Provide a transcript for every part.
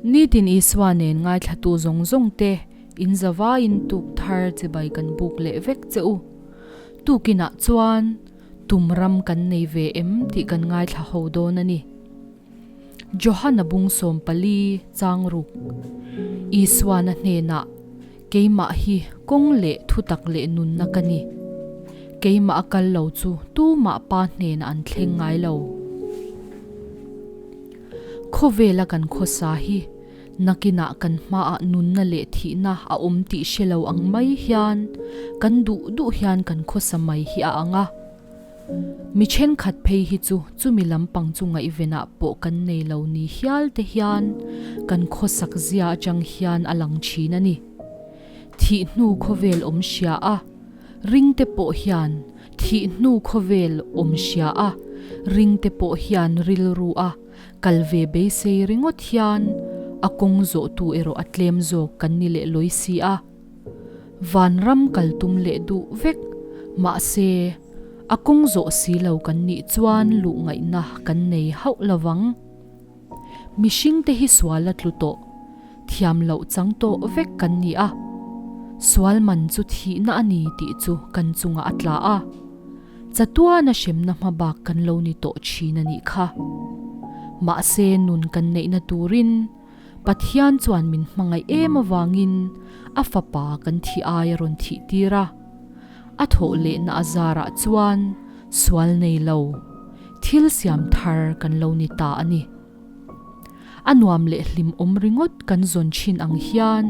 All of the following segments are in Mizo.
Nitin Isua nen ngaithlatu zawng zawng te in zavaiin tuk thar chibai kan buk leh vek che u. Tukinah chuan tum ram kan nei ve em tih kan ngaithla ho dawn a ni. Johana bung 14 chang ruk Isuana hnenah Keimah hi kawng leh thutak leh nunna ka ni. Keimah a kal lo chu tumah Pa hnenah an thleng ngai lo. Khawvela kan khawsa hi nakinah kan hmaah nunna leh thihna a awm tih hre lo ang mai hian kan duh duh hian kan khawsa mai hi a ang a. Mi thenkhat phei hi chu chumi lampang chu ngaihvenah pawh kan nei lo ni hial te hian kan khawsak zia atang hian a lang thin a ni. Thih hnu khawvel awm hria a, ring te pawh hian thih hnu khawvel awm hria a, ring te pawh hian rilru a kal ve beisei ringawt hian a kawng zawhtu erawh a tlem zawk kan ni leh lawi si a. Vanram kal tum leh duh vek, mahse, a kawng zawh si lo kan nih chuan luh ngaihna kan nei hauh lo vang. Mihringte hi sual a tlu tawh, thiam loh chang tawh vek kan ni a. Sual man chu thihna a ni tih chu kan chungah a tla a. Chatuana hremna hmabak kan lo ni tawh thin a nih kha. Mahse, nun kan neihna turin Pathian chuan min hmangaih em avangin a fapa kan thih ai a rawn thih tir a. A thawh lehna a zarah chuan sual nei lo, thil siam thar kan lo ni ta a ni. A nuam leh hlim awm ringawt kan zawn thin ang hian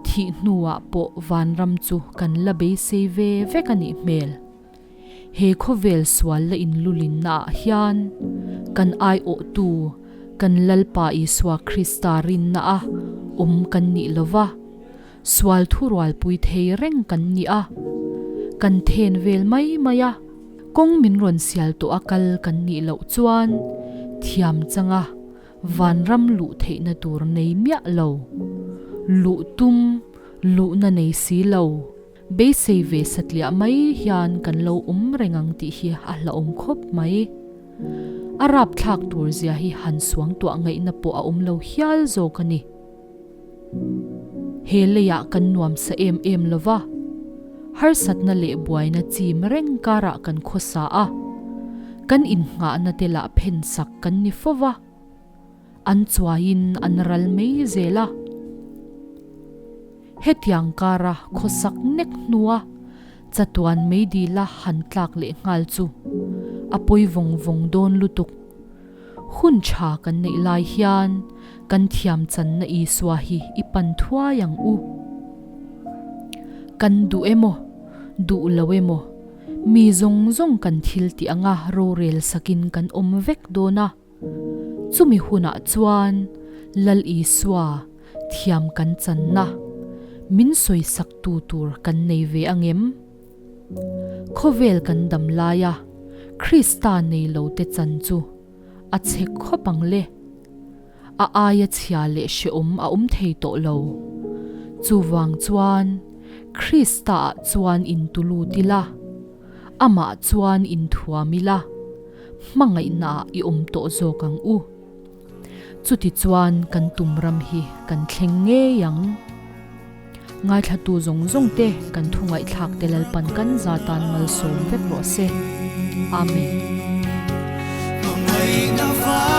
thih hnuah pawh vanram chu kan la beisei ve vek a nih hmel. He khawvel sual la inlulinna ah hian kan aiawhtu kan Lalpa Isua Krista rinna a awm kan nih lova, sual thurualpui thei reng kan ni a, kan then vel mai mai a, kawng min rawn sial tawh a kal kan nih loh chuan thiam changa vanram luh theihna tur nei miah lo, luh tum luhna nei si lo. Beisei ve satliah mai hian kan lo awm reng ang tih hi a hlauhawm khawp mai. A rapthlak tur zia hi han suangtuah ngaihna pawh a awm lo hial zawk a ni. He leiah kan nuam sa em em lo va, harsatna leh buaina chim reng karah kan khawsa a, kan innghahna te lah phensak kan ni fo va. An chuaiin an ral mai zel a. Hetiang kara khawsak nek hnua chatuan meidila han tlak leh nghal chu a pawi vawng vawng dawn lutuk. Hun tha kan neih lai hian kan thiam channa Isua hi i pan thuai ang u. Kan duh emaw, duh lo emaw, mi zawng zawng kan thil tih anga rorel sakin kan awm vek dawn a. Chumi hunah chuan Lal Isua thiam kan channa min sawisaktu tur kan nei ve ang em? Khawvel kan dam laia Krista nei lote chan chu a chhe khawp ang le. A aia chhia leh hrehawm a awm thei tawh lo. Chuvang chuan Kristaah chuan intulut ila, amah chuan inthuam ila, hmangaihnaah i awm tawh zawk ang u. Chutichuan kan tum ram hi kan thleng ngei ang. Ngaithlatu zawng zawng te kan thu ngaihthlak te Lalpan kan za tan malsawm vek rawh se. Amen. Hmangaihna.